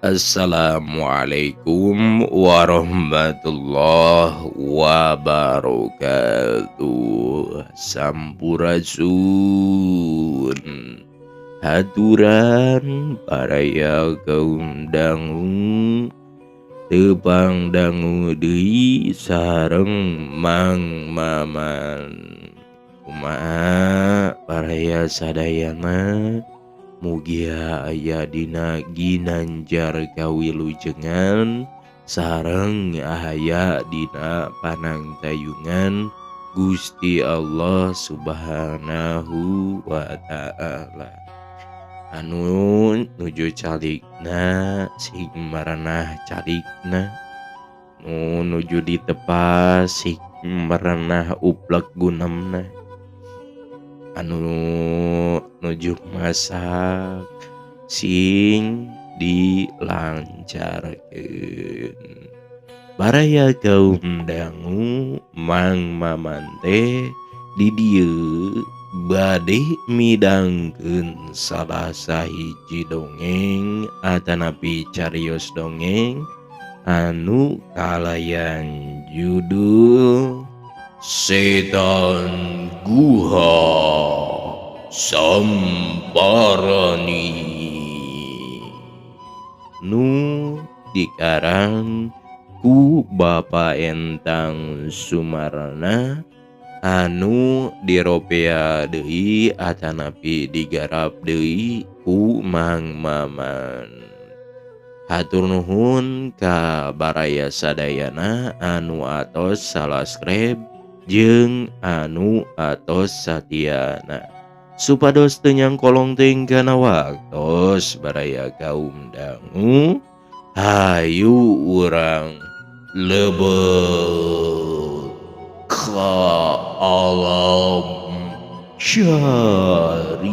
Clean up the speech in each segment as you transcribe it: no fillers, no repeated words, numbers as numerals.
Assalamualaikum warahmatullahi wabarakatuh. Sampurasun. Haturan baraya kaum dangu tepang dangu deui sareng Mang Maman. Kumaha baraya sadayana? Mugia aya dina ginanjar kawilujengan sareng aya dina panangtayungan Gusti Allah Subhanahu wa ta'ala. Anu nuju calikna sing maranah calikna, nu nuju ditepas sing maranah uplek gunemna, anu nuju masak sing dilancarkeun. Baraya kaum dangu Mang Maman teh di dieu bade midangkeun salah sahiji dongeng atanapi carios dongeng anu kalayan judul Setan Guha Samparani nu dikarang ku Bapak Entang Sumarna anu diropea deui atanapi digarap deui ku Mang Maman. Hatur nuhun ka baraya sadayana anu atos subscribe jeung anu atos satiana supados teu nyangkolong teuing kana waktos. Baraya kaum dangu, hayu urang lebet ka alam carita.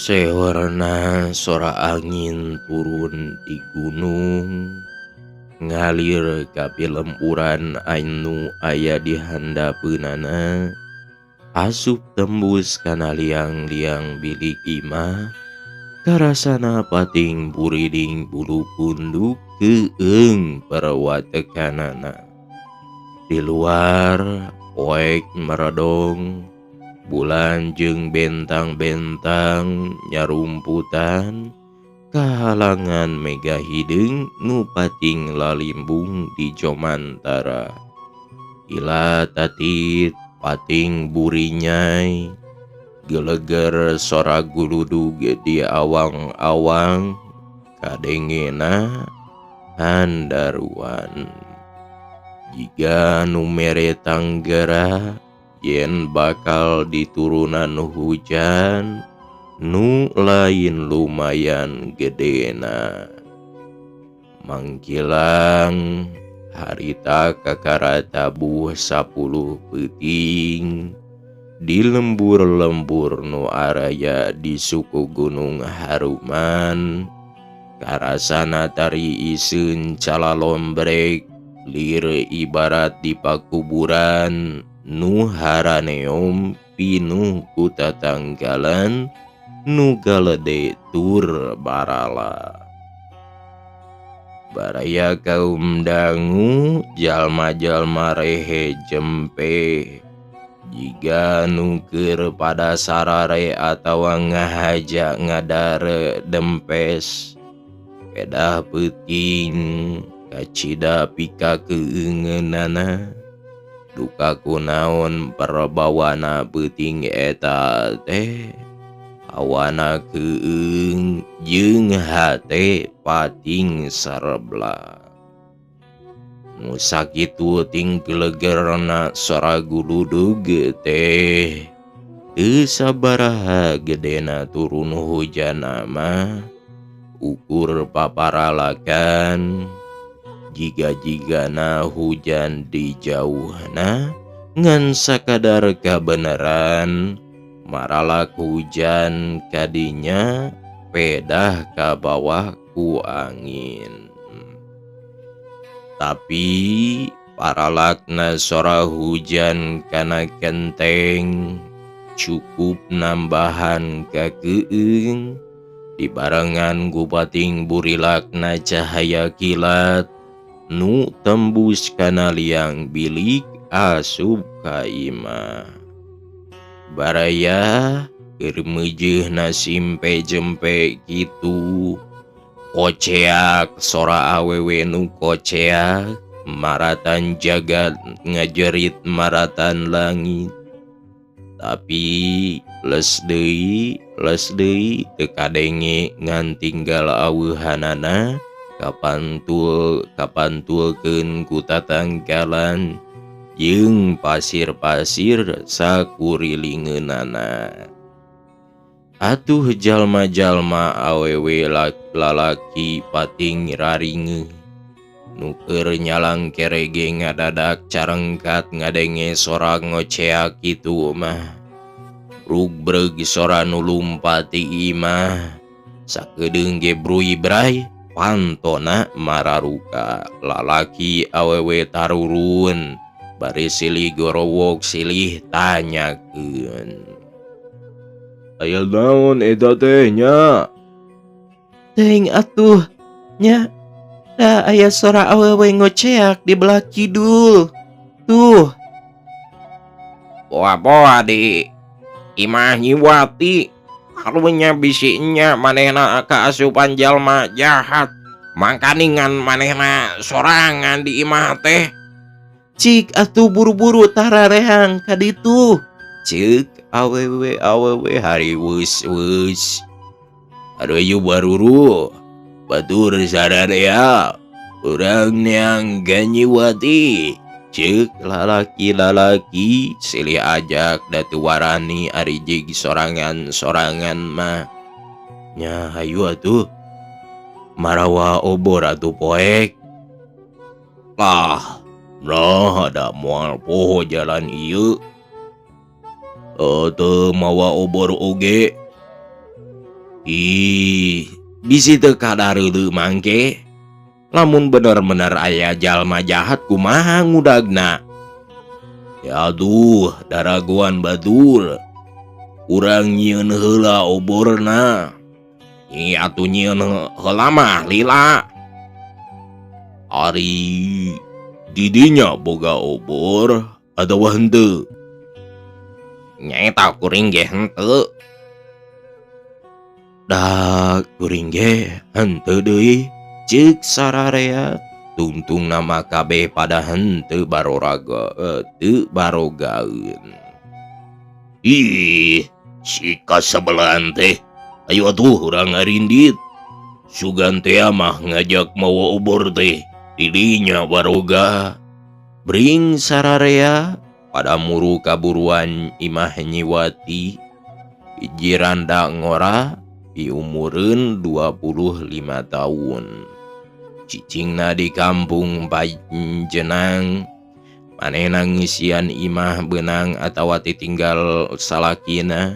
Sehorna sora angin turun di gunung ngalir ka pilemburan anu aya di handapeunana, asup tembus kana liang-liang bilik imah, karasana pating buriding bulu punduk keung perwatekanana. Di luar poek meredong, bulan jeung bentang-bentang nyarumputan kahalangan mega hideung nu pating lalimbung di jomantara. Ila tatit pating burinyai geleger sora guludug di awang-awang kadengena handaruan. Jiga nu mere tanggera yen bakal diturunan hujan nu lain lumayan gedena. Mangkilang harita kakara tabuh 10 peuting di lembur-lembur nu araya di suku Gunung Haruman, karasana tari iseun calalombrek lir ibarat di pakuburan nu haraneom pinuh ku tatanggalan nu galede tur barala. Baraya kaum dangu jalma-jalma rehe jempe jiga nu keur pada sarare atawa ngahaja ngadare dempes pedah peuting kacida pika keungeunana. Duka kunaon perbawana peuting eta teh awana keung jeung hate pating sarebla. Nu sakitu ting gelegerna sora guludug teh teu sabaraha gedena turun hujana mah ukur paparalakan. Jiga-jigana hujan di jauhna ngan sakadar kabeneran maralak hujan kadinya pedah ka bawah ku angin. Tapi paralakna sora hujan kana kenteng cukup nambahan kakeung dibarengan gupating burilakna cahaya kilat nu tembus kana liang bilik asup ka imah. Baraya keur meujeuna simpe jempe kitu koceak sora awewe nu koceak maratan jagat ngajerit maratan langit. Tapi les deui teu kadenge ngan tinggal aweuhanana kapantulkeun ku tatangkalan jeung pasir-pasir sakurilingeunana. Atuh jalma-jalma awewe lalaki pating raringeuh nu keur nyalang kerege ngadadak carengkat ngadenge sora ngoceak kitu mah. Rugbreg sora nu lumpat ti imah sakedeung ge bruy-bray pantona mararuka. Lalaki awewe tarurun bari silih gorowok silih tanyakeun. Aya naon eta teh nya? Teuing atuh nya, da aya sora awewe ngoceak di belah kidul. Tuh. Poa-poa di imah Nyiwati karunya bisi nya manehna kaasupan jalma jahat. Mangkaningan manehna sorangan di imah teh. Cik atuh buru-buru tararehang ka ditu. Ceuk awewe awewe hariweus-weus. Aduh baruru batur sararea urang neang ka Nyiwati. Ceuk lalaki-lalaki silih ajak datu warani ari jig sorangan-sorangan mah. Nya hayu atuh marawa obor atuh poek. Lah, nah ada moal poho jalan ieu. Teu mawa obor oge. Ih, bisi teu kadareuleuh mangke. Lamun bener-bener aya jalma jahat kumaha ngudagna. Ya aduh, daragoan batur. Urang nyieun heula oborna. Ih, atuh nyieun heula mah lila. Ari didinya boga obor atawa henteu? Nyaeta kuring ge henteu. Da kuring ge henteu deui. Ceuk sararea tungtung nama kabeh pada henteu baroraga teu barogaeun. Ih, si kasebelean teh. Ayo atuh urang ngarindit. Sugan teh mah ngajak mawa obor teh. Didinya baroga. Bring sararea pada muru kaburuan imah Nyiwati. Jiranda ngora diumureun 25 tahun. Cicingna di kampung Panjenang. Manehna ngisian imah beunang atawa titinggal salakina.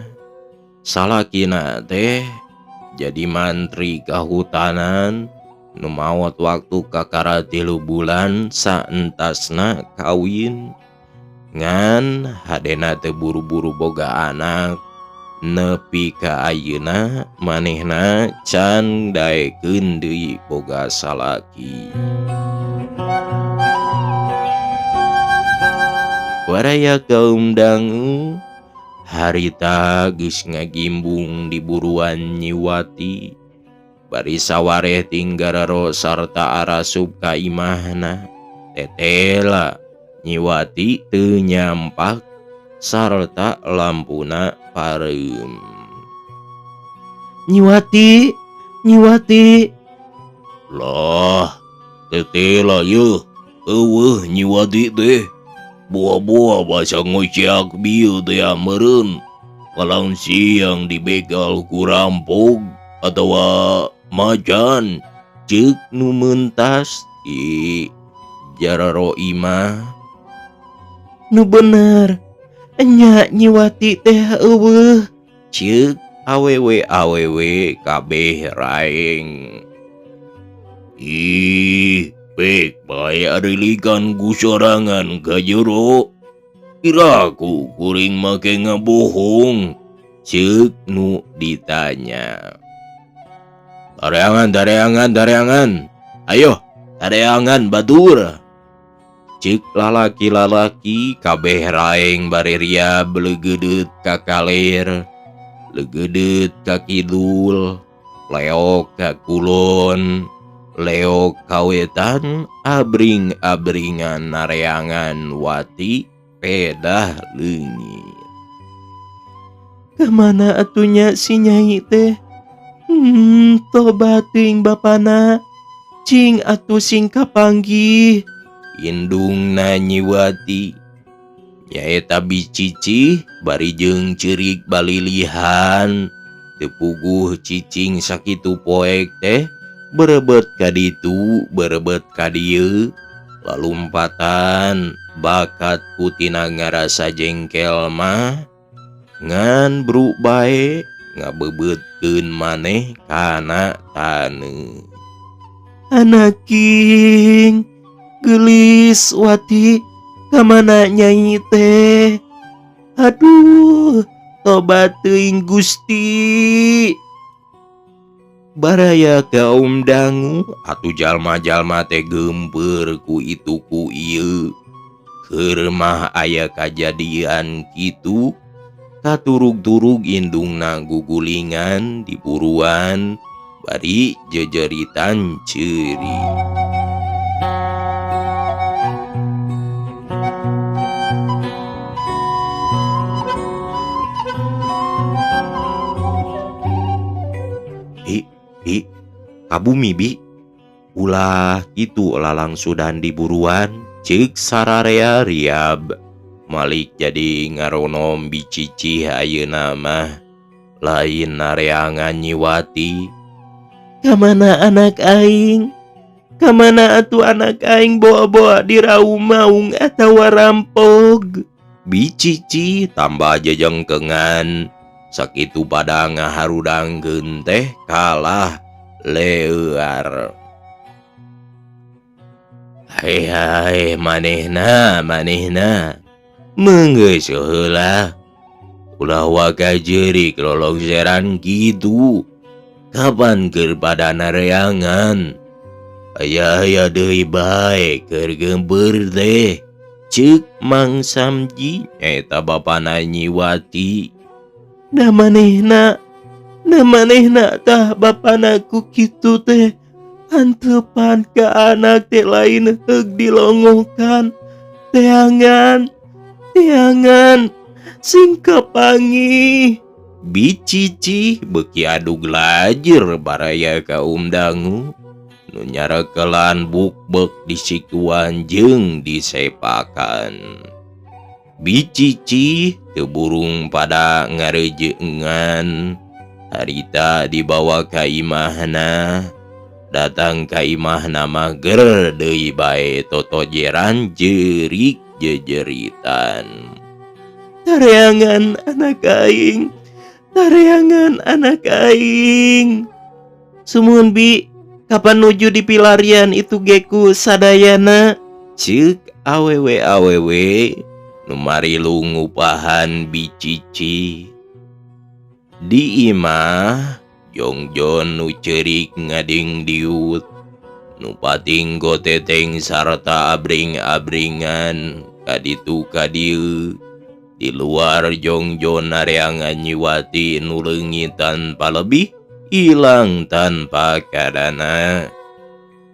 Salakina teh jadi mantri kahutanan nu maot waktu kakara 3 bulan saentasna kawin. Ngan hadena teu buru-buru boga anak. Nepi ka ayeuna manehna can daekeun deui boga salaki. Waraya kaum dangu harita geus ngagimbung di buruan Nyiwati. Bari sawareh tinggararo sarta arasup ka imahna. Tetela Nyiwati teu nyampak sarta lampuna pareum. Nyiwati, Nyiwati. Lah, tetela yeuh, eueuh Nyiwati teh. Buah-buah basa ngoceak bieu teh meureun. Palang siang dibegal ku rampok atawa macan. Ceuk nu mentas Di jarero imah. Nu bener enya Nyi Wati teh eueuh. Ceuk awewe awewe kabeh raeng. Ih, pek bae arilikan ku sorangan ka jero. Kiraku kuring make ngabohong. Ceuk nu ditanya. Tareangan, tareangan, tareangan. Ayo, tareangan batur. Ceuk lalaki-lalaki kabeh raeng bari ria belegedeut ka kaler, legedeut ka kidul, leok ka kulon, leok ka wetan, abring-abringan nareangan Wati pedah leungit. Kamana atunya si Nyai teh? Tobat teuing bapana. Cing atuh sing kapanggih. Indungna Nyi Wati nyaeta bicicih bari jeung ceurik balilihan. Teu puguh cicing sakitu poek teh berebet ka ditu berebet ka dieu lalumpatan bakat kutina ngarasa jengkel mah ngan bruk bae ngabebeutkeun maneh kana taneuh. Anaking geulis Wati kamana Nyai teh? Aduh, tobat teuing Gusti. Baraya kaum dangu atuh jalma-jalma teh geumpeur ku itu ku ieu. Keur mah aya kajadian kitu katurug-turug indungna gugulingan diburuan bari jejeritan ceurik. Bi, bi, kabumi bi. Ulah kitu lalangsudan diburuan ceuk sararea riab. Malik jadi ngaronom bicicih ayeuna mah lain nareangan Nyi Wati. Kamana anak aing? Kamana atuh anak aing boa-boa diraum-maung atawa rampog? Bicicih tambah jejengkengan sakitu pada ngaharudangkeun teh kalah leuar. Hai hai manehna manehna menggeus heula ulah waka jeurik lolongseran kitu. Kapan keur pada nareangan? Aya-aya deui bae keur geumpeur teh. Ceuk Mang Samji eta bapana Nyi Wati. Da manehna, da manehna tah bapana ku kitu teh. Anteupan ka anak teh lain heug dilongokan. Teangan, teangan, sing kapanggih. Bicici beuki adug lajeur baraya kaum dangu nu nyarekelan bukbek disikuan jeung disepakan. Bicici teu burung pada ngareujeungan harita dibawa ka imahna. Datang ka imahna mah ger deui bae totojeran jeurik jejeritan. Tareangan anak aing, tareangan anak aing. Sumuhun bi, kapan nuju di pilarian itu geku sadayana? Ceuk awewe awewe nu marilu ngupahan bicici. Di imah jongjon nu ceurik ngading diut, nu pating goteteng sarta abring-abringan kaditu kadieu. Di luar jongjon nareangan Nyi Wati nu leungit tanpa lebih, hilang tanpa kadana.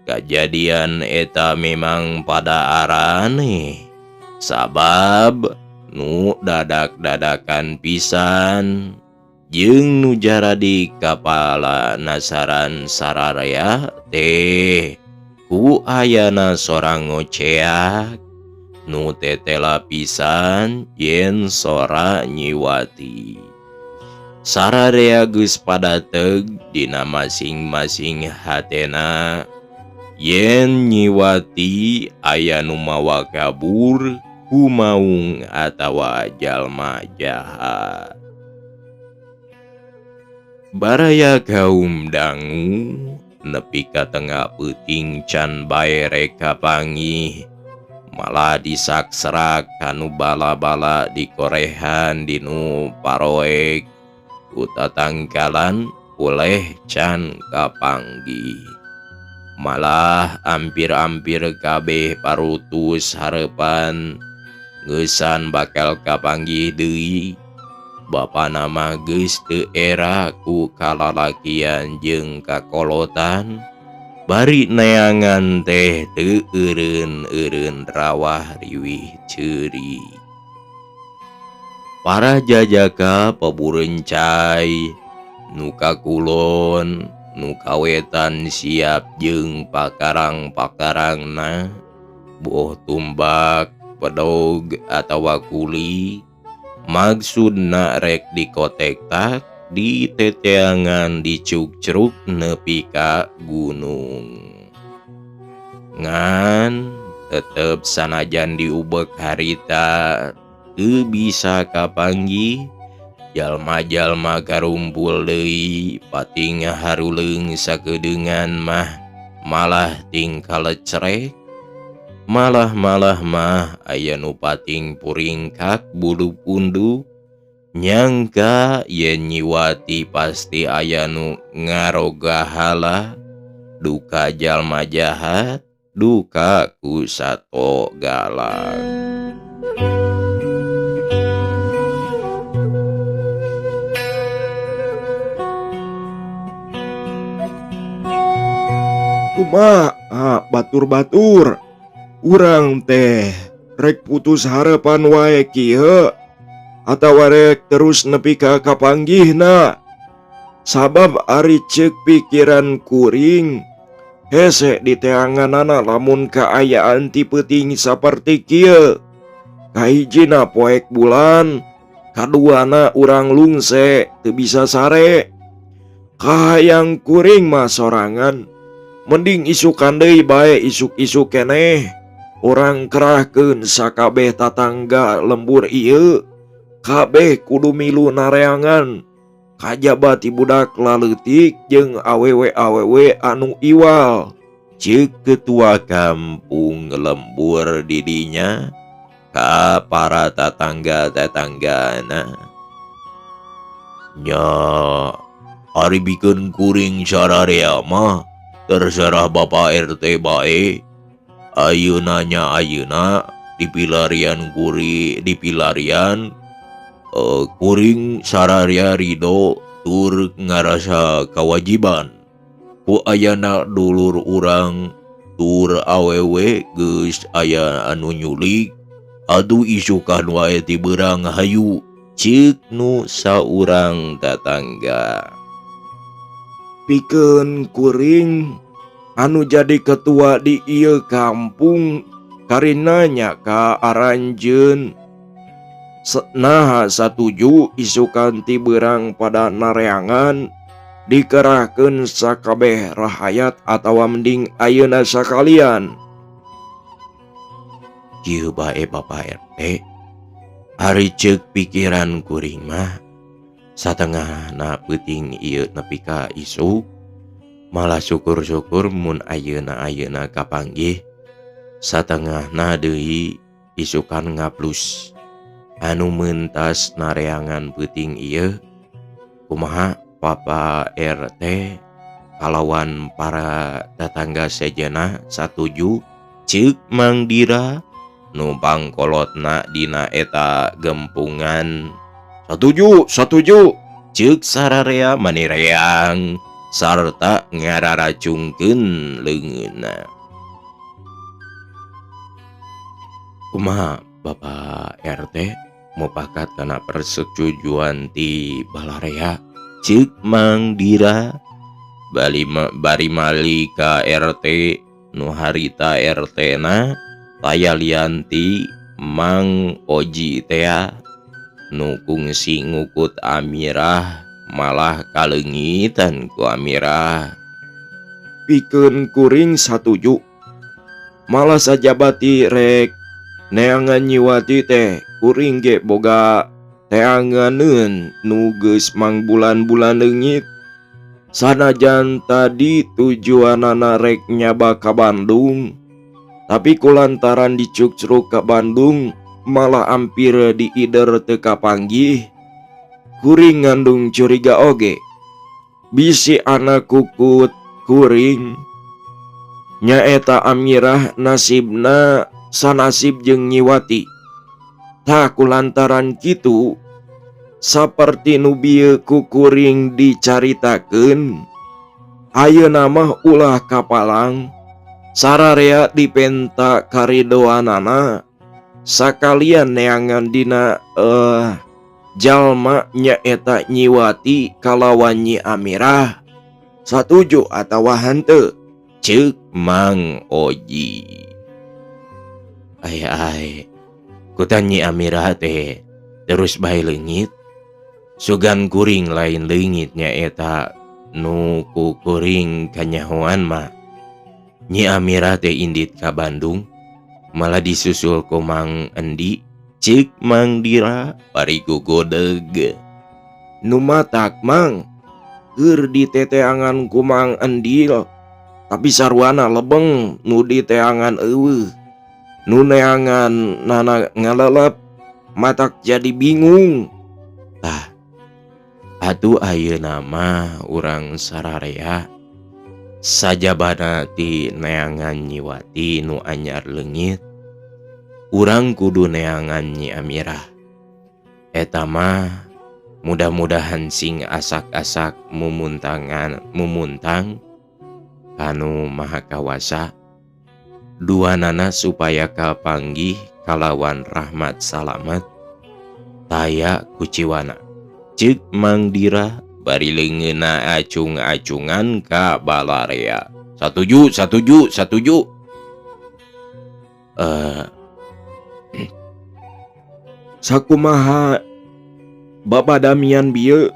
Kajadian eta memang pada araneh, sabab nu dadak-dadakan pisan jeung nu jaradi kapala nasaran sararea teh ku ayana sorang ngoceak nu tetela pisan yen sora Nyi Wati. Sararea geus padateg dina masing-masing hatena Yen Nyi Wati aya nu mawa kabur ku maung atawa jalma jahat. Baraya kaum dangu nepi ka tengah peuting can bae rek kapanggih malah disakserak kanu bala-bala dikorehan dinu paroek ku tatangkalan oleh can kapanggih. Malah ampir-ampir kabeh parutus harepan ngeusan bakal kapanggih deui. Bapana mah geus teu era ku kalalakian jeung kakolotan bari neangan teh teu eureun-eureun rawah riwih ceuri. Para jajaka paburencai nu ka kulon nu kawetan siap jeung pakarang-pakarangna boh tumbak pedog atawa kuli maksudna rek dikotektak diteteangan dicukcruk nepi ka gunung. Ngan tetep sanajan diubek harita teu bisa kapanggih jalma-jalma karumpul deui pating haruleung sakedeungan mah malah tingkah lecrek. Malah-malah mah aya nu pating puringkak bulu punduk nyangka yen Nyi Wati pasti aya nu ngarogahala duka jalma jahat duka ku sato galak. Kumaha batur-batur urang teh rek putus harapan wae kieu atawa rek terus nepi ka kapanggihna. Sabab ari ceuk pikiran kuring hese diteanganana lamun kaayaan ti peuting saperti kieu. Kahijina poek bulan, kaduana urang lungse teu bisa sare. Kahayang kuring mah sorangan mending isukan deui bae isuk-isuk keneh. Urang kerahkeun sakabeh tatangga lembur ieu kabeh kudu milu nareangan kajaba ti budak laleutik jeung awewe-awewe anu iwal. Ceuk ketua kampung lembur didinya ka para tatangga-tatanggana. Nya ari bikeun kuring sararea mah terserah Bapak RT bae. Ayeuna nya ayeuna dipilarian kuri dipilarian kuring sararea ridho tur ngarasa kawajiban ku ayana dulur urang tur awewe geus aya anu nyulik atuh isukan wae ti beurang hayu ceuk nu saurang tatangga. Pikeun kuring anu jadi ketua di ieu kampung karinanya ka aranjeun. Naha satuju isukan ti beurang pada nareangan dikerahkeun sakabeh rahayat atawa mending ayeuna sakalian. Kieu bae Bapak RT, ari ceuk pikiran kuring mah satengahna peuting ieu nepi ka isuk malah syukur-syukur mun ayeuna-ayeuna kapanggih satengahna deui isukan ngaplus anu mentas nareangan peuting ieu kumaha Bapak RT kalawan para tetangga sejena satuju ceuk Mang Dira nu pangkolotna dina eta gempungan. Satuju, satuju ceuk sararea manireang sarta ngararacungkeun leungeunna. Kumaha Bapak RT mupakat kana persetujuan ti balarea ceuk Mang Dira bari mali ka RT nu harita RT na taya lianti Mang Oji tea nu kungsi ngukut Amirah malah kaleungitan ku Amirah. Pikeun kuring satuju. Malah sajabati rek neangan Nyi Wati teh kuring ge boga teanganeun nu geus mangbulan-bulan leungit. Sanajan tadi tujuanana rek nyaba ka Bandung, tapi kulantaran dicukcruk ka Bandung malah ampir diider teu kapanggih. Kuring ngandung curiga oge bisi anak kukut kuring nyaeta Amirah nasibna sanasib jeung Nyi Wati. Tah kulantaran kitu saperti nu bieu ku kuring dicaritakeun, ayeuna mah ulah kapalang sararea dipenta karidoanana sakalian neangan dina jalma nyaeta Nyi Wati kalawan Nyi Amirah. Satuju atawa henteu? Ceuk Mang Oji. Ai ai, kutan Nyi Amirah teh terus bae leungit. Sugan kuring lain leungit nyaeta nu ku kuring kanyahoan mah. Nyi Amirah teh indit ka Bandung malah disusul ku Mang Endi. Ceuk Mang Dira bari gogodeg. Nu matak Mang keur diteteangan ku Mang Endil, tapi sarwana lebeng nu diteangan eueuh. Nu neangan nana ngalelep matak jadi bingung. Tah atuh ayeuna mah urang sararea sajabana ti neangan Nyi Wati nu anyar leungit, urang kudu neangan Nyi Amirah. Eta mah mudah-mudahan sing asak-asak mumuntangan mumuntang kanu Maha Kawasa duanana supaya kapanggih kalawan rahmat salamet taya kuciwana. Ceuk Mang Dira bari leungeunna acung-acungan ka balarea. Satuju, satuju, satuju. Sakumaha Bapak Damian bieu?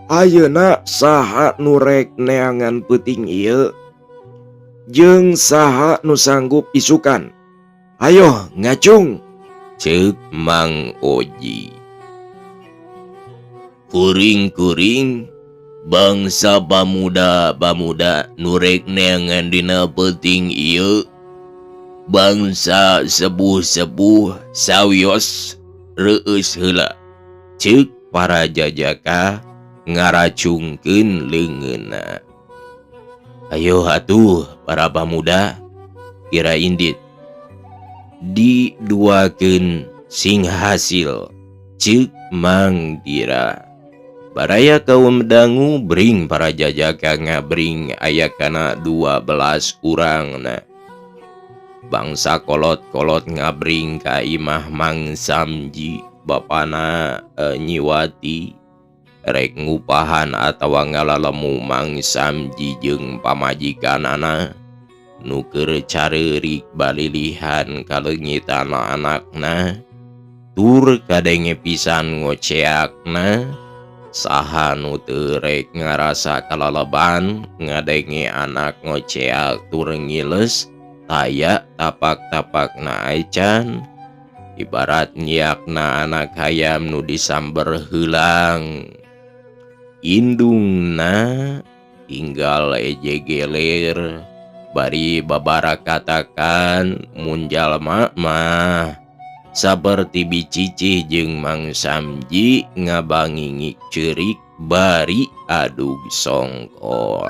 Ayeuna saha nu rek neangan peuting ieu? Jeung saha nu sanggup isukan? Ayo ngacung. Ceuk Mang Oji. Kuring-kuring bangsa pamuda-pamuda nu rek neangan dina peuting ieu, bangsa sepuh-sepuh sawios reueus heula. Ceuk para jajaka ngaracungkeun leungeunna. Ayo atuh para pamuda kira indit diduakeun sing hasil. Ceuk Mang Dira. Baraya kaum dangu bring para jajaka ngabring aya kana 12 urangna. Bangsa kolot-kolot ngabring ka imah Mang Samji bapana Nyi Wati rek ngupahan atawa ngalalemu Mang Samji jeung pamajikanana nu keur careurik balilihan kaleungitan anakna tur kadenge pisan ngoceakna. Saha nu teu rek ngarasa kalaleban ngadenge anak ngoceak tur ngiles taya tapak-tapakna acan ibarat nyiakna anak hayam nu disamber heulang. Indungna tinggal eje geler bari babarakatakan mun jalma mah saperti bicicih jeung Mang Samji ngabangingik ceurik bari adug songkol.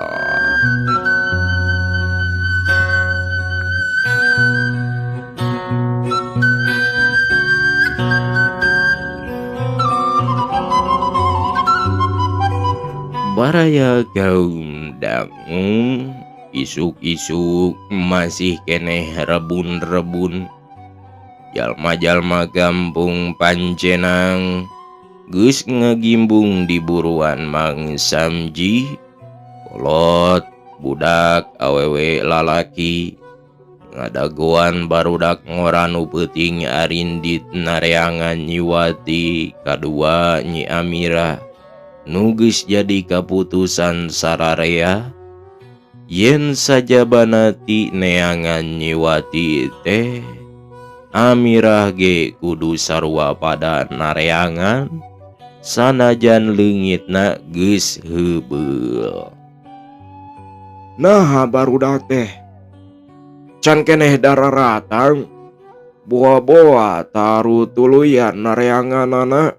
Baraya kaum dangu isuk-isuk masih keneh rebun-rebun. Jalma-jalma kampung Pancenang geus ngagimbung di buruan Mang Samji. Kolot, budak, awewe, lalaki ngadagoan barudak ngora nu peuting arindit nareangan Nyi Wati kadua Nyi Amirah nu geus jadi kaputusan sararea. Yen sajabana ti neangan Nyi Wati teh Amirah ge kudu sarua pada nareangan sanajan leungitna geus heubeul. Naha barudak teh can keneh dararatang boa-boa taru tuluyan nareanganana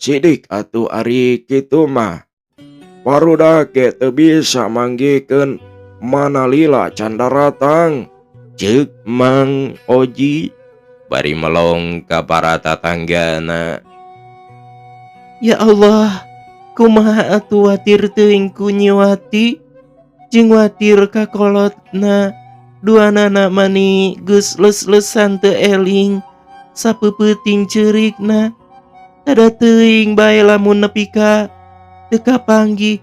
sidik atuh ari kitu mah. Barudak ge teu bisa manggihkeun mana lila can daratang. Ceuk Mang Oji bari melong ka para tatanggana. Ya Allah, kumaha atuh watir teuing ku Nyi Wati jeung watir ka kolotna duanana mani geus leus-leusan teu eling sapeupeting ceurikna tada teuing bae lamun nepi ka teu kapanggih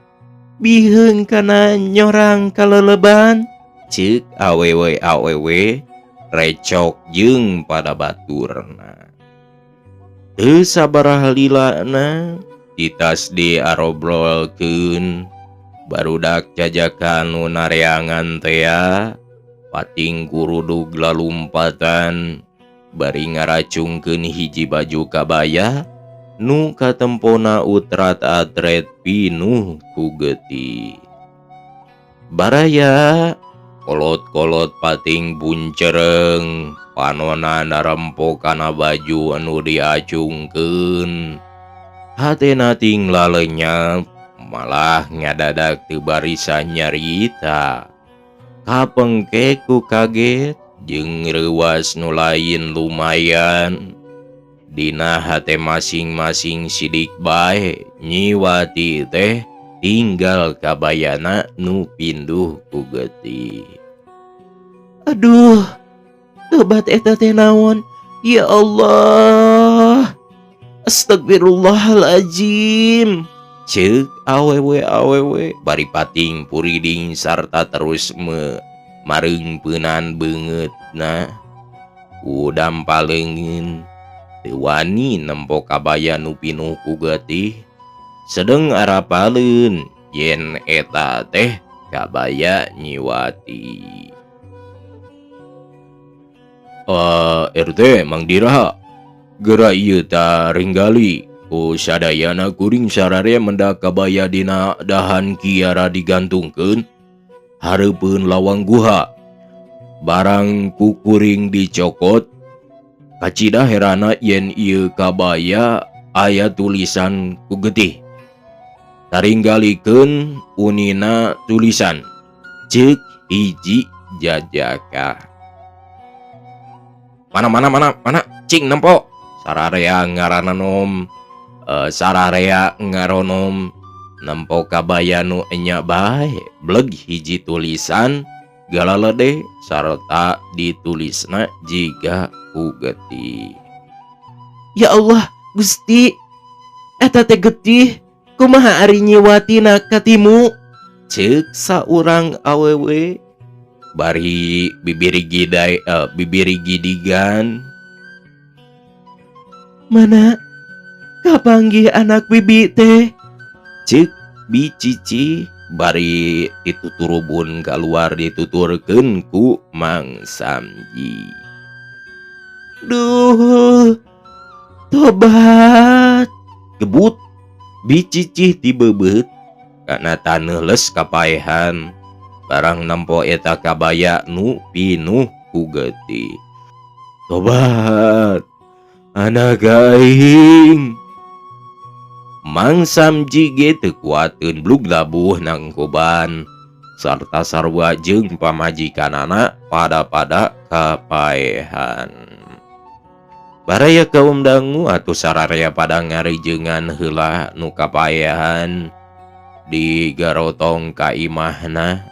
biheung kana nyorang kaleleban. Ceuk awewe awewe recok jeung pada baturna. Teu sabaraha lilana titas diarobrolkeun barudak jajakan nu nareangan tea pating kurudug lalumpatan bari ngaracungkeun hiji baju kabaya nu katempona utrat-atret pinuh ku getih. Baraya kolot-kolot pating buncereng panona narempo kana baju anu diacungkeun. Hatena ting lalenyap malah ngadadak teu barisa nyarita. Kapengke ku kaget jeung reuwas nu lain lumayan. Dina hate masing-masing sidik bae Nyi Wati teh tinggal kabayana nu pinduh ku getih. Aduh, tobat eta teh naon? Ya Allah. Astagfirullahalazim. Ceuk awewe awewe bari pating puriding sarta terus mareungpeunan beungeutna. Udam paleungin teu wani nempo kabaya nu pinuh ku getih. Sedeng arapaleun yen eta teh kabaya Nyi Wati. RT Mang Dira geura ieu ta ringgali ku sadayana kuring sararea mendak kabaya dina dahan kiara digantungkeun hareupeun lawang guha. Barang ku kuring dicokot kacida herana yen ieu kabaya aya tulisan ku getih. Taringgalikeun unina tulisan ceuk hiji jajaka. Mana mana mana mana cing nempo sararea ngarananom sararea ngaronom nempo kabaya nu enya bae bleg hiji tulisan galalede sarta ditulisna jiga ku getih. Ya Allah Gusti, eta teh getih kumaha ari Nyi Wati na katimu? Ceuk saurang awewe bari bibiri gidai bibiri gidigan. Mana kapanggih anak bibi teh? Ceuk Bi Cici bari dituturubun kaluar dituturkeun ku Mang Samji. Duh, tobat. Gebut Bi Cici tibebeut kana taneuh les kapaehan barang nempo eta kabaya nu pinuh ku getih. Tobat anak aing. Mang Samji ge teu kuateun blug labuh nangkoban sarta sarua jeung pamajikanana pada-pada kapaehan. Baraya kaum dangu atuh sararea pada ngarijeungan heula nu kapaehan digarotong ka imahna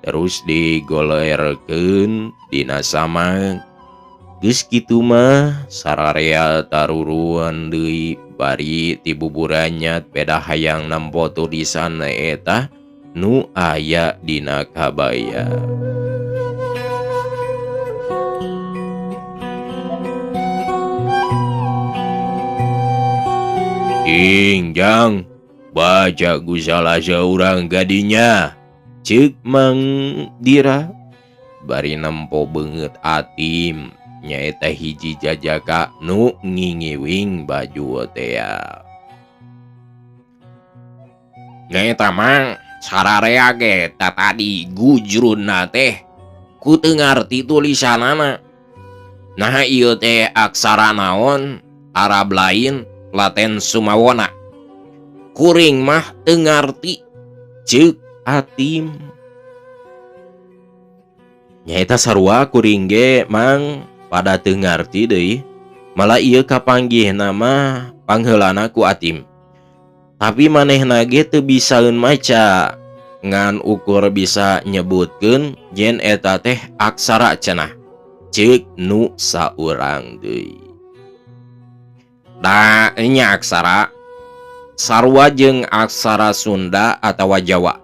terus digolerkeun dina samang. Geus kitu mah sararea taruruan deui bari tibuburannya peda hayang nempo tulisan eta nu aya dina kabaya. Ingjang baca ku salah seorang gadinya. Ceuk Mang Dira bari nempo beungeut Atim nyaeta hiji jajaka nu ngingiwing baju tea. Nyaeta Mang sararea ge tatadi gujrunna teh ku teu ngarti tulisanana. Nah ieu teh aksara naon Arab lain Laten Sumawona. Kuring mah teu ngarti ceuk Atim. Nyaeta sarua kuring ge Mang pada teu ngarti deui. Malah ieu kapanggihna mah pangheulana ku Atim. Tapi manehna ge teu bisaeun maca ngan ukur bisa nyebutkeun yen eta teh aksara cenah. Ceuk nu saurang deui. Da nya aksara sarua jeung aksara Sunda atawa Jawa.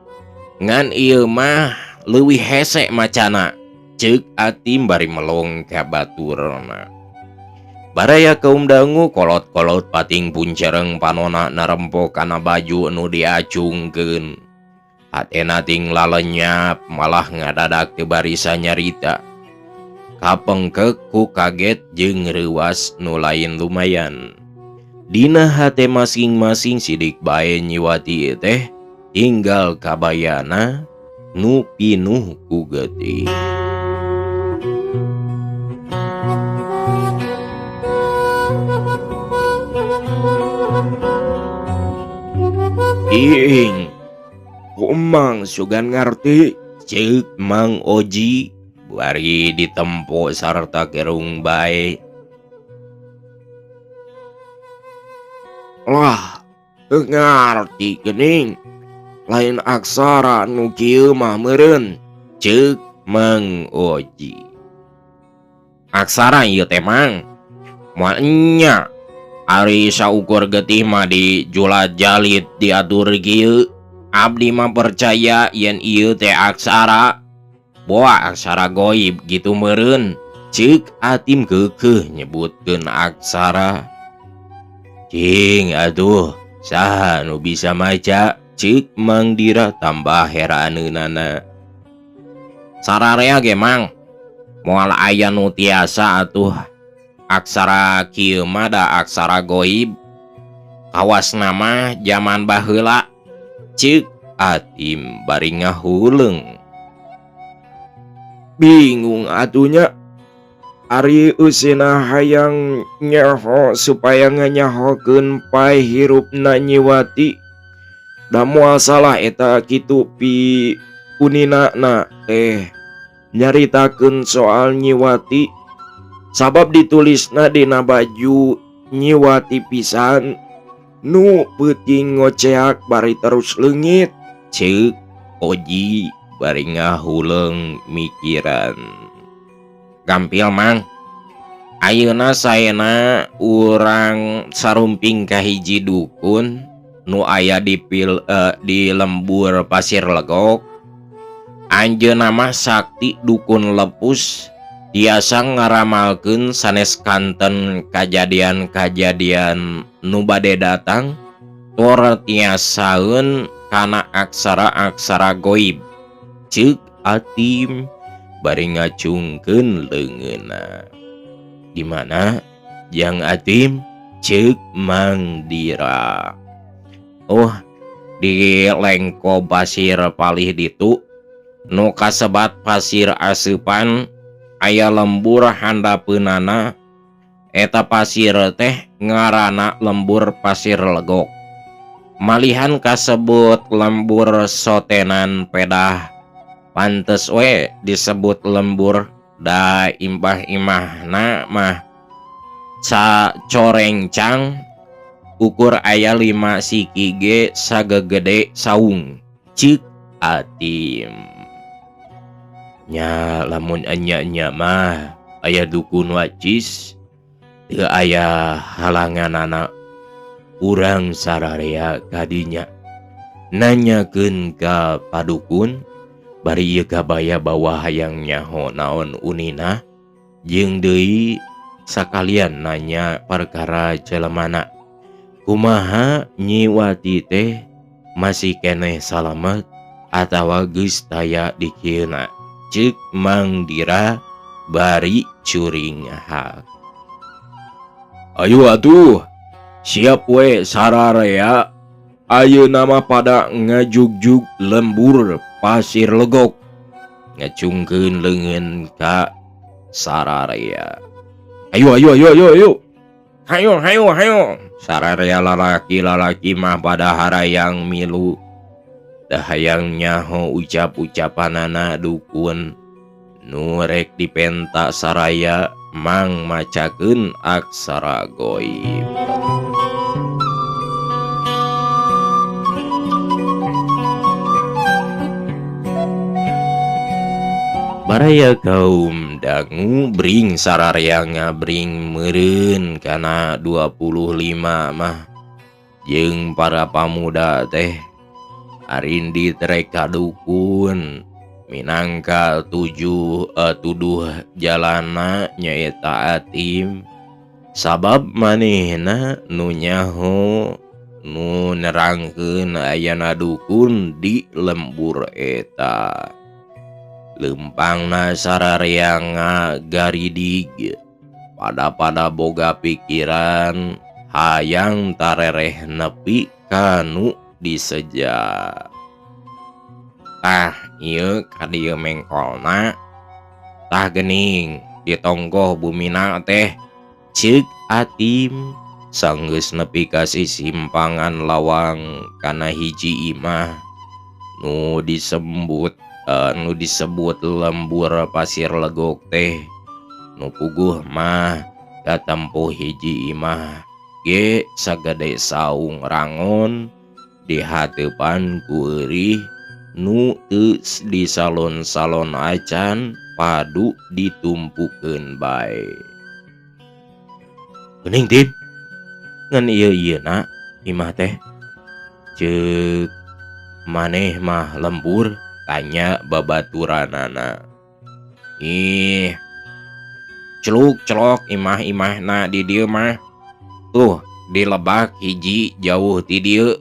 Ngan ieu mah leuwih hese macana. Ceuk Atim bari melong ka baturna. Baraya kaum dangu kolot-kolot pating puncereng panona narempo kana baju nu diacungkeun. Hatena ting lalenyap malah ngadadak teu barisa nyarita. Kapengkek ku kaget jeung reuwas nu lain lumayan. Dina hate masing-masing sidik bae nyiwati teh tinggal kabayana nu pinuh ku getih. Ing, kumang sugan ngarti ceuk Mang Oji bari ditempo sarta gerung bae. Lah, teu ngarti geuning. Lain aksara nu kieu mah meureun ceuk Mang Oji. Aksara ieu teh Mang. Moal nya. Ari saukur getih mah dijulat-jalit diatur kieu. Abdi mah percaya yen ieu teh aksara. Boa aksara goib gitu meureun. Ceuk Atim keukeuh nyebutkeun aksara. Cing atuh saha nu bisa maca ceuk Mang Dira tambah heraneunana. Sararea ge Mang. Moal aya nu tiasa atuh. Aksara kieu mah da aksara goib. Kawasna mah jaman baheula ceuk Atim bari ngahuleung. Bingung atunya. Ari eusina hayang nyaho supaya nganyahokeun pae hirupna nyiwati. Da moal salah eta kitu pi unina na teh nyaritakeun soal nyiwati. Sabab ditulisna dina baju nyiwati pisan nu peuting ngoceak bari terus leungit ceuk Oji bari ngahuleung mikiran. Gampil Mang. Ayeuna saena urang sarumping ka hiji dukun nu aya di lembur Pasir Legok. Anjeunna mah sakti dukun lepus tiasa ngaramalkeun sanes kanten kajadian-kajadian nu bade datang tur tiasaeun kana aksara-aksara goib. Ceuk Atim bari ngacungkeun leungeunna. Di mana Jang Atim? Ceuk Mang Dira. Oh, di lengko pasir palih ditu nu kasebat pasir aseupan aya lembur handapeunana. Eta pasir teh ngaranna lembur Pasir Legok. Malihan kasebut lembur sotenan pedah pantes we disebut lembur da impah-imahna mah sacorencang ukur aya 5 siki ge sagegede saung ceuk Atim. Nya lamun enya-enya mah aya dukun wacis teu aya halanganana urang sararea kadinya nanyakeun ka padukun bari ieu kabaya bawa hayang nyaho naon unina jeung deui sakalian nanya perkara jelemana kumaha nyiwati teh masih keneh salamet Atawa geus taya dikieuna ceuk Mang Dira bari curinghak. Ayo atuh, siap we sararea. Ayeuna mah pada ngajugjug lembur Pasir Legok. Ngacungkeun leungeun ka sararea. Ayo ayo ayo ayo ayo. Hayo hayo hayo. Sararea lalaki-lalaki mah pada harayang milu. Da hayang nyaho ucap-ucapanana dukun nu rek dipenta saraya mang macakeun aksara goib. Baraya kaum dangu bring sararea ngabring meureun kana 25 mah jeung para pamuda teh arindi trek ka dukun minangka tuduh jalana nyaeta Atim sabab manehna nu nyaho nu nerangkeun ayana dukun di lembur eta. Lempangna sararea ngagaridig pada-pada boga pikiran hayang tarereh nepi kanu diseja. Tah ieu ka dieu mengkolna tah geuning ditonggoh bumina teh ceuk Atim sanggeus nepi ka simpangan lawang kana hiji imah nu disebut lembur Pasir Legok teh nu puguh mah katempuh hiji imah ge sagede saung rangon di hateupan ku eurih nu teu di salon-salon acan padu ditumpukeun bae. Geuning Tim, ngan ieu-ieuna imah teh ceuk maneh mah lembur tanya babaturanana. Ih, celuk-celok imah-imahna di dieu mah. Tuh di lebak hiji jauh ti dieu.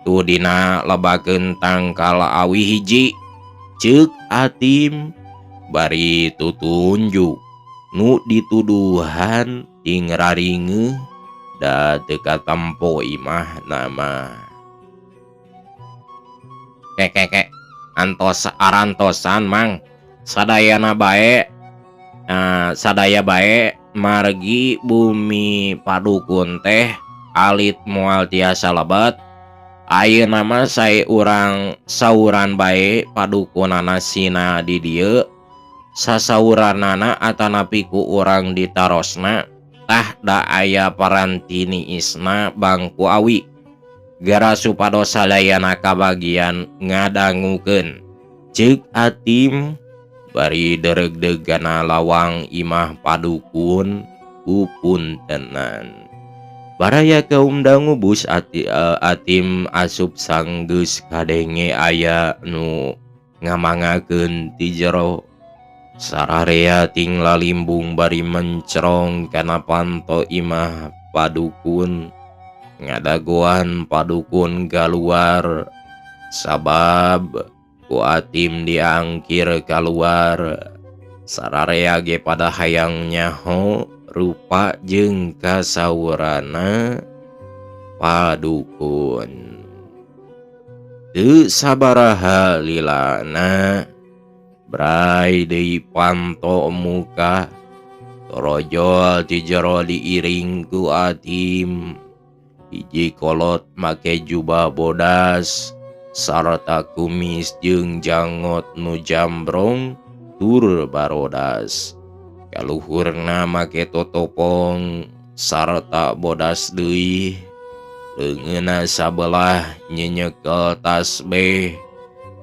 Tuh dina lebakeun tangkal awi hiji ceuk Atim bari tutunjuk nu dituduhan ting raringeuh da teu katempo imahna mah. Kekeke antos arantosan mang sadayana bae sadaya bae margi bumi padukun teh alit moal tiasa lebet. Ayeuna mah sae urang sauran bae padukunana sina di dieu sasauranana atanapi ku urang ditarosna tah da aya parantini isna bangku awi gara supados sadayana kabagian ngadangukeun ceuk Atim bari dereug-deugana lawang imah padukun ku puntenan. Baraya kaum dangu bus Atim asup sanggeus kadenge aya nu ngamangakeun ti jero. Sararea ting lalimbung bari mencerong kana panto imah padukun ngadagoan padukun kaluar sabab ku Atim diangkir kaluar. Sararea ge pada hayang nyaho rupa jeung kasaurana padukun. Teu sabaraha lilana brai deui panto muka torojol ti jero diiring ku Atim. Hiji kolot make jubah bodas sarta kumis jeung jangot nu jambrong tur barodas. Kaluhurna make totopong sarta bodas deui. Leungeunna sabelah nyenyekel tasbeh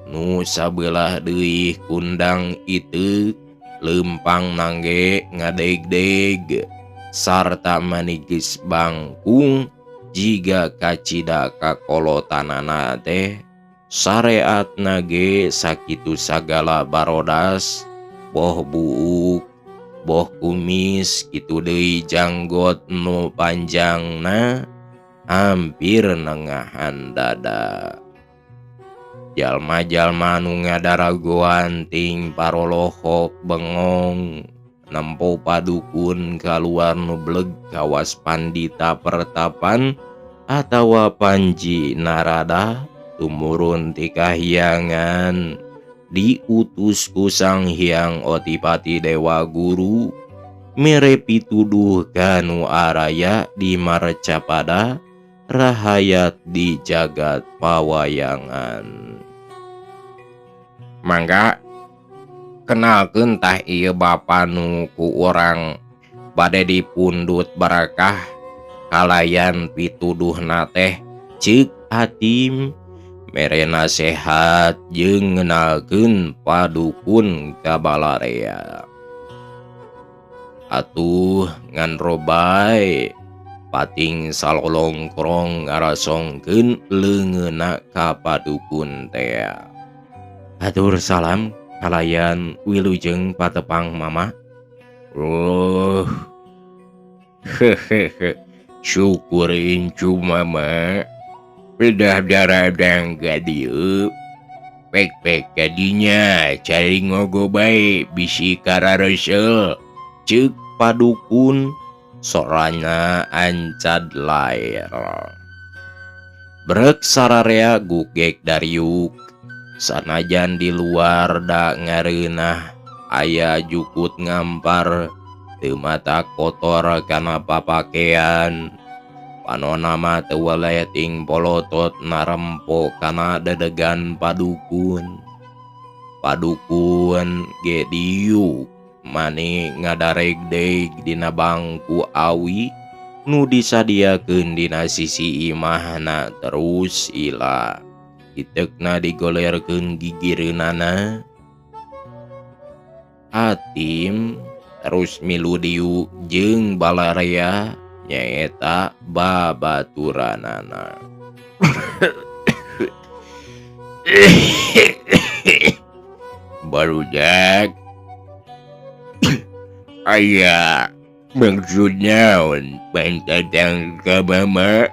nu sabelah deui kundang iteuk lempang nangge ngadeg-deg sarta manigis bangkung jiga kacida kakolotanana teh sareatna ge sakitu sagala barodas boh buuk boh kumis kitu deui janggot nu panjangna hampir nengahan dada. Jalma-jalma nu ngadaragoan ting parolohok bengong nempo padukun kaluar nu bleg kawas pandita pertapan atawa Panji Narada tumurun ti kahyangan diutus ku Sang Hyang Otipati Dewa Guru mere pituduh kanu araya di Marcapada rahayat di jagat pawayangan. Mangga kenalkeun tah ieu bapa nu ku urang bade dipundhut barakah kalayan pituduhna teh Ceuk Atim mere nasehat jeung ngenalkeun padukun ka balarea. Atuh ngan robae pating salolongkrong ngarasongkeun leungeunna ka padukun tea. Hatur salam kalayan wilujeng patepang mama. Oh. Hehehe. Syukur incu mama. Pedah daradang ka dieu. Pek-pek kadinya cari ngogo bae bisi kararesel. Ceuk padukun sorana ancad laer. Brek sararea gugek dariuk. Sanajan di luar da ngareunah aya jukut ngampar teu mata kotor kana papakean. Panona mah teu weleh ting polotot narempo kana dedegan padukun. Padukun ge diuk mani ngadaregdeg dina bangku awi nu disadiakeun dina sisi imahna terus ila. Itekna digolerkeun gigireunana. Atim terus milu diuk jeung balarea nyaeta babaturanana. Barudak aya maksud naon pantatang ka mama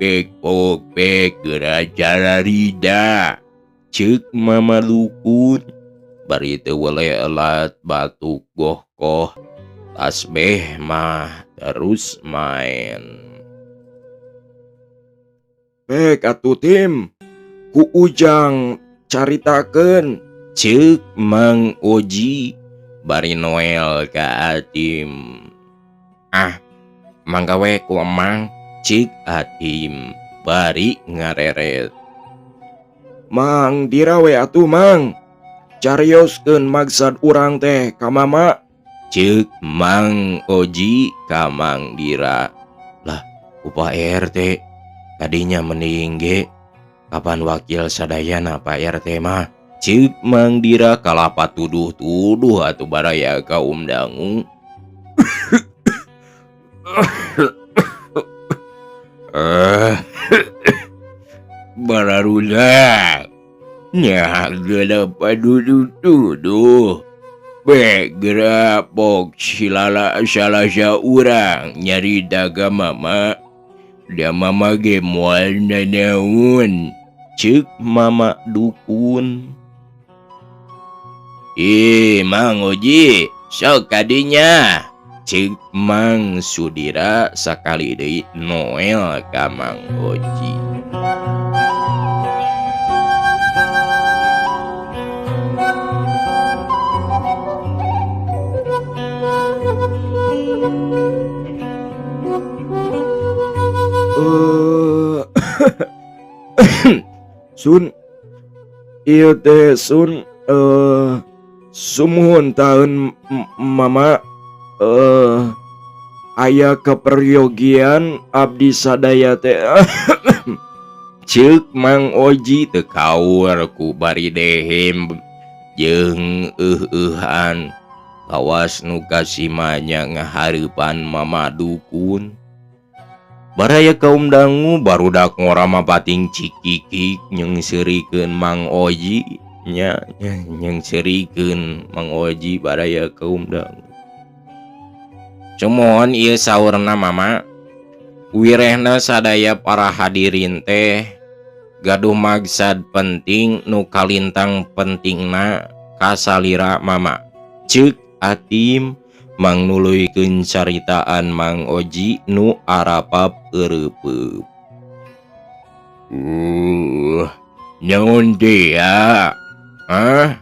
pek pok pek geura cararida. Ceuk mama dukun bari teu weleh elat batuk gohkoh tasbeh mah terus main. Pek atuh Tim ku Ujang caritakeun. Ceuk Mang Oji bari Noel ka Atim. Ah, mangga we ku Emang. Ceuk Atim bari ngareret. Mang Dira we atuh Mang. Carioskeun maksad urang teh ka mama. Ceuk Mang Oji ka Mang Dira. Lah, ku Pak RT kadinya mending ge kapan wakil sadayana Pak RT mah. Ceuk Mang Dira kalapa tuduh-tuduh atuh baraya kaum dangu. Bararudak nya geura paduduh-tuduh. Bek geura pok silala salah saurang nyarita ka mama. Da mama ge moal nanaon. Ceuk mama dukun. Ih, Mang Oji, sok kadinya. Ceuk Mang Sudira sakali deui Noel ka Mang Oji. Sun ieu teh sun sumuhun taun mama aya keperyogian abdi sadaya teh. Ceuk Mang Oji teu kaur ku bari dehem jeung euh-euhan kawas nu kasimanya ngahareupan mama dukun. Baraya kaum dangu barudak ngora mah pating cikikik nyeungseurikeun Mang Oji nya nyeungseurikeun Mang Oji baraya kaum dangu. Cumohon ieu saurna mama wirehna sadaya para hadirin teh Gaduh maksad penting nu kalintang pentingna ka salira mama. Ceuk Atim mangnuluykeun caritaan Mang Oji nu arapap eureupeup. Naon teh ya? Hah?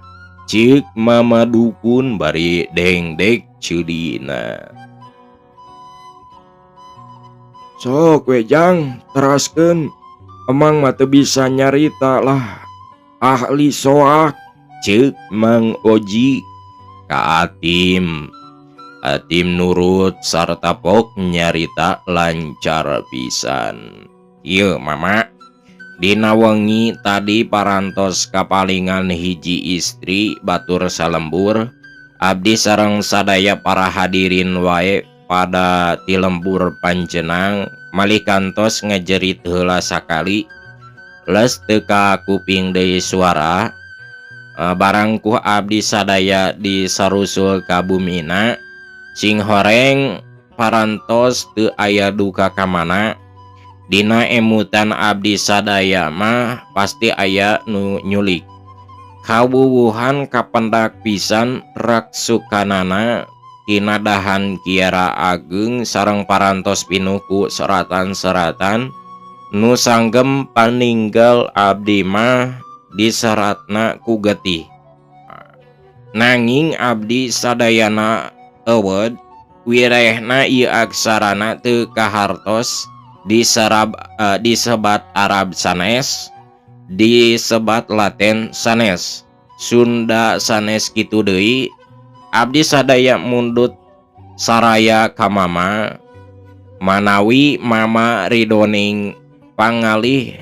Ceuk Mama Dukun bari dengdek ceulina. Sok we jang teraskeun. Emang mah teu bisa nyarita lah. Ahli soak. Ceuk Mang Oji ka Atim. Atim nurut sarta pok nyarita lancar pisan. Ieu Mama, dina wengi tadi parantos kapalingan hiji istri batur salembur. Abdi sareng sadaya para hadirin wae pada ti lembur panjenang malih kantos ngejerit heula sakali. Les teu kakuping deui suara. Barang ku abdi sadaya disarusul ka bumina, sing horeng parantos teu aya duka ka mana. Dina emutan abdi sadaya mah pasti aya nu nyulik. Kawuwuhan kapendak pisan raksukanana tina dahan Kiara Ageng sareng parantos pinuh ku seratan-seratan nu sanggem paninggal abdi mah diseratna ku getih. Nanging abdi sadayana eueud wirehna ieu aksarana teu kahartos disebat Arab sanes, disebat Latin sanes, Sunda sanes kitu deui. Abdi sadaya mundut saraya ka mama manawi mama ridoning pangalih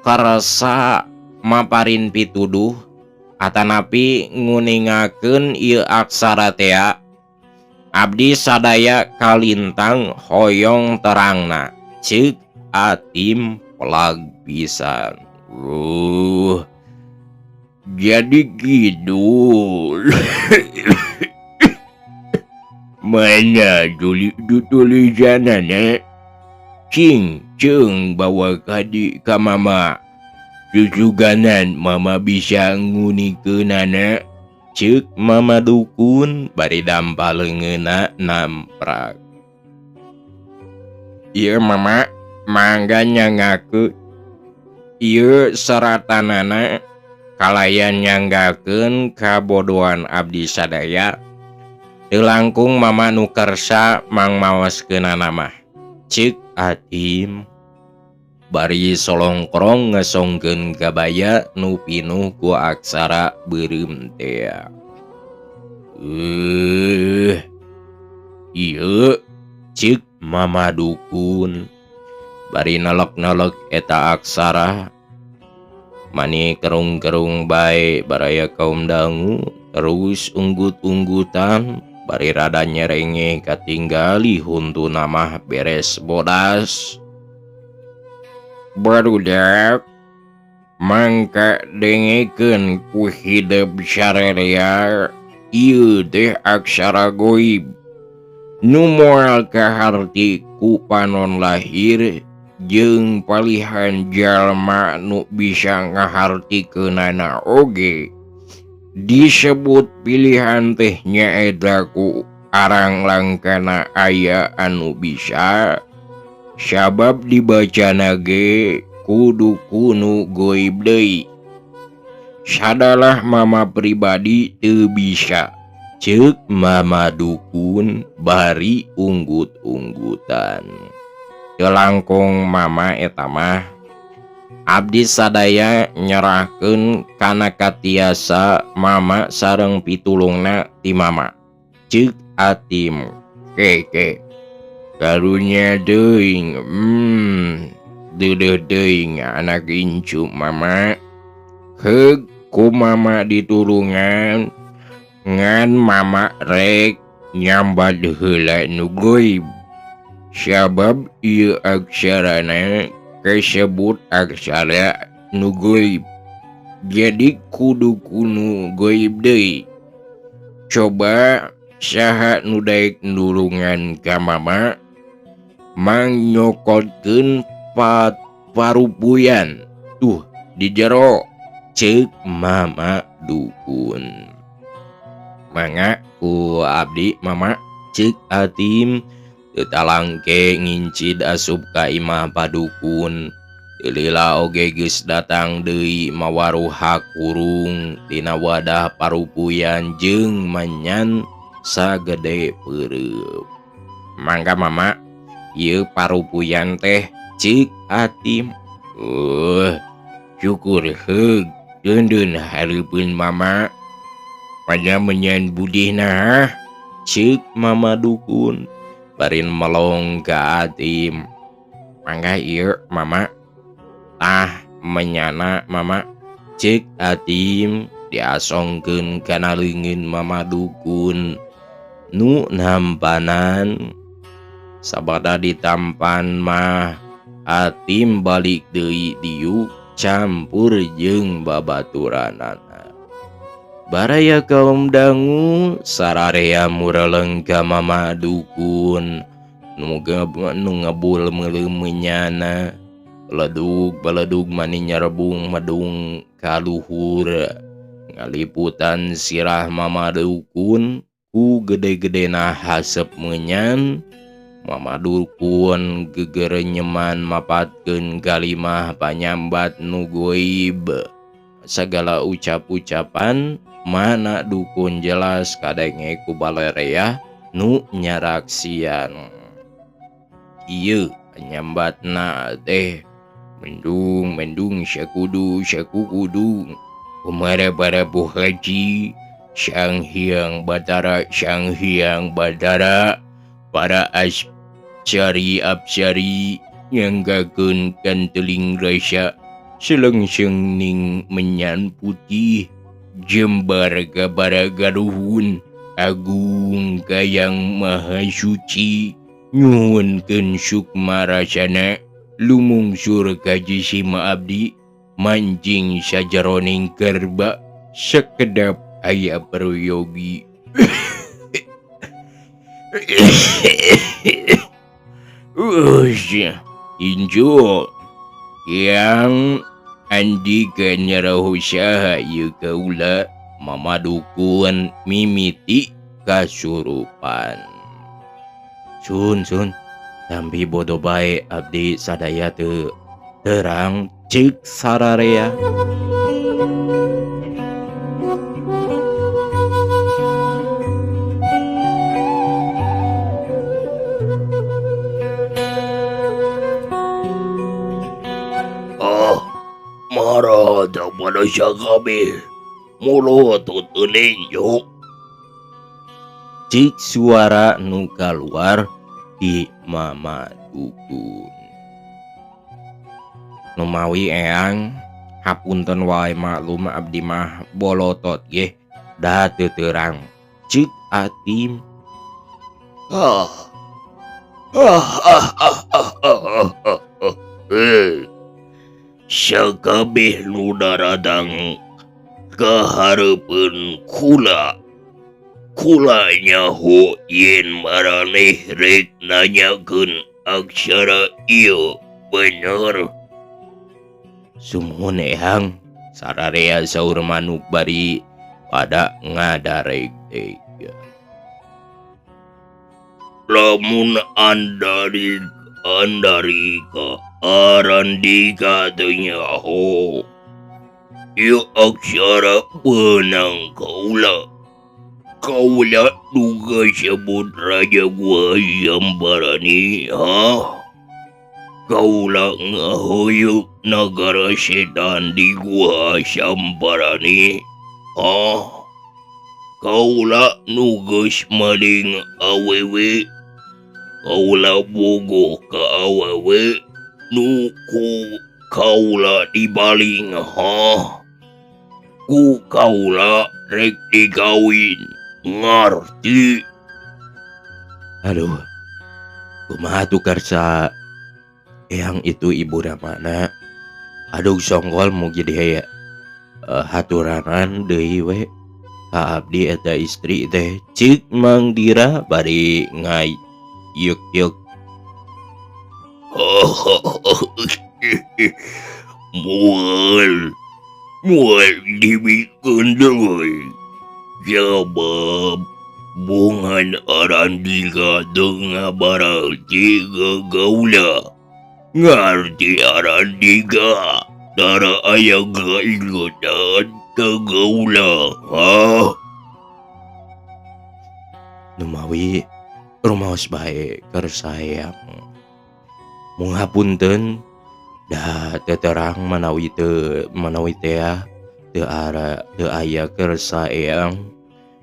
karsa maparin pituduh atanapi nguningakeun ieu aksara tea. Abdi sadaya kalintang hoyong terangna. Ceuk Atim pelag pisan. Jadi gitu. Mana tulisanana? Cing ceung bawa kadi ka mama. Susuganan mama bisa ngunikeunana. Ceuk Mama Dukun bari dampa leungeunna namprak. Ieu mama mangga nyangakeun. Ieu seratanana kalayan nyanggakeun kabodohan abdi sadaya. Teu langkung mama nu kersa mangmaoskeunana mah. Ceuk Atim bari solongkrong ngesongkeun kabaya nu pinuh ku aksara beureum tea. Ieu ceuk Mama Dukun bari nelek-nelek eta aksara. Mani kerung-kerung bae baraya kaum dangu terus unggut-unggutan bari rada nyerenge katinggali huntuna mah beres bodas. Barudak mangka dengekeun ku hidep sarerea ieu teh aksara goib nu moal kaharti ku panon lahir jeung palihan jalma nu bisa ngahartikeunana oge. Disebut pilihan teh nyaeta ku arang langkana aya anu bisa sabab dibacana ge kudu kunu goib deui. Sadalah mama pribadi teu bisa. Ceuk Mama Dukun bari unggut-unggutan. Teu langkung mama eta mah abdi sadaya nyerahkeun kana katiasa mama sareng pitulungna ti mama. Ceuk Atim keke. Karunya teuing, deudeuh teuing anak incu mama. Heug ku mama ditulungan ngan mama rek nyambat heula nu goib. Sabab ieu aksarana kasebut aksara nu goib. Jadi kudu kunu goib deui. Coba saha nu daek nulungan ka mama mangnyokodkeun parupuyan. Tuh di jero ceuk Mama Dukun. Mangga ku abdi Mama ceuk Atim teu talangke ngincid asup ka imah padukun. Teu lila oge geus datang deui mawaruhak hurung dina wadah parupuyan jeung menyan sagede peureub. Mangga Mama ieu parupuyan teh ceuk Atim. Syukur heug deundeun hareupeun Mama. Pada menyan budihna ceuk Mama Dukun barin melong ka Atim. Mangga ieu Mama. Tah menyana Mama ceuk Atim diasongkeun kana leungeun Mama Dukun nu nampanan. Sabada ditampan mah Atim balik deui diuk campur jeung babaturanana. Baraya kaum dangu sararea mureleng ka Mama Dukun nu ngebul meuleum menyana. Beledug beledug mani nyerebung medung ka luhur. Ngaliputan sirah Mama Dukun ku gede-gedena hasep menyan. Mama Dukun gegerenyeman mapatkeun kalimah panyambat nu goib. Sagala ucap-ucapan mana dukun jelas kadenge ku balerea nu nyaraksian. Ieu panyambatna teh mendung mendung sakudu sakukudu kumara para haji Sang Hyang Batara Sang Hyang Batara para ascari apsari nyanggakeun kanteling rasa selengseng ning menyan putih jembar gabara gaduhun agung kayang maha suci nyuhunkeun sukma rasana lumungsur ka jisima abdi mancing sajeroning kerba sekedap aya peryogi. Injo yang andika nyaraho saha ieu kaula Mama Dukun mimiti kasurupan. Sun sun tampi bodo bae abdi sadaya teu terang ceuk sararea. Marah pada kabeh mulut teu Cik suara nu kaluar di Mama Dukun. Numawi eyang hapunten wae maklum abdi mah bolotot ge da teu terang ceuk Atim. Sakabeh nu daratang kahareupeun kula. Kula nyaho yen maraneh rek nanyakeun aksara ieu bener. Sumuhun eyang sararea saur manuk bari pada ngadareg-deg. Lamun andarika arandika teu nyaho ieu aksara beunang kaula. Kaula duga sebut raja gua Samparani ha. Kaula ngahoyuk nagara setan di gua Samparani ha. Kaula nu geus maling awewe. Kaula bogoh ka awewe nu ku kaula dibaling ha. Ku kaula rek digawin ngarti. Aduh, kumaha tuh karsa eyang itu ibu ramana. Aduh songkol mugi dihaya haturanan deui we ka abdi eta istri teh ceuk Mang Dira bari ngayuk-yuk. Moal moal dibikeun deui sabab Bongan Arandika teu ngabaralti ka kaula. Ngarti Arandika tara aya kaingetan ka kaula hah? Numawi rumaos bae kersa eyang. Mung hapunten da teu terang manawi teu manawi tea teu ara teu aya kersa eyang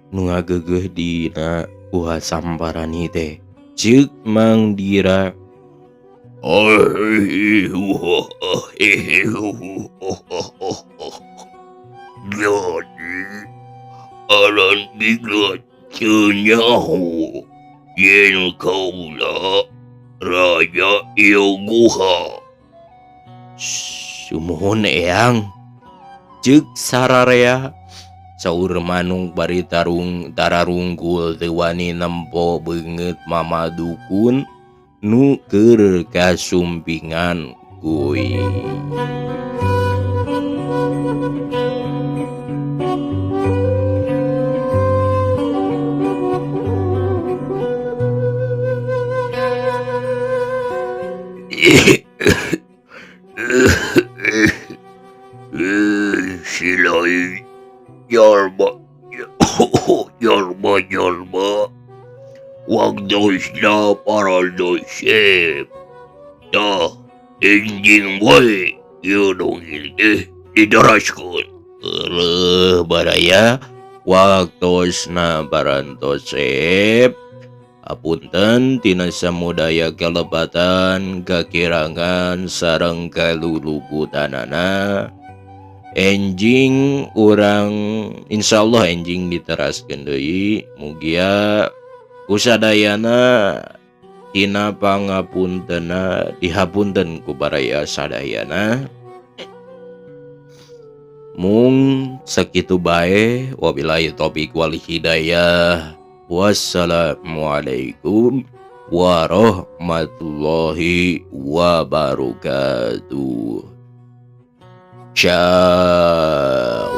nu ngageugeuh dina guha Samparani teh. Ceuk Mang Dira. Jadi Arandika teu nyaho yen kaula raja ieu guha. Sumuhun eyang. Ceuk sararea. Saur manuk bari tarung tararungkul teu wani nempo beungeut Mama Dukun nu keur kasumpingan kuy. Silai jalma jalma jalma waktosna parandosep tah enjing wae ieu dongeng teh diteraskeun. Eueuh baraya waktosna parantosep. Apunten tina samudaya kalepatan kakirangan sareng kaluluputanana. Enjing urang insyaallah enjing diteraskeun deui mugia kusadayana tina pangapuntena dihapunten ku baraya sadayana. Mung sakitu bae wabillahi taufik wal hidayah. Wassalamualaikum warahmatullahi wabarakatuh. Ciao.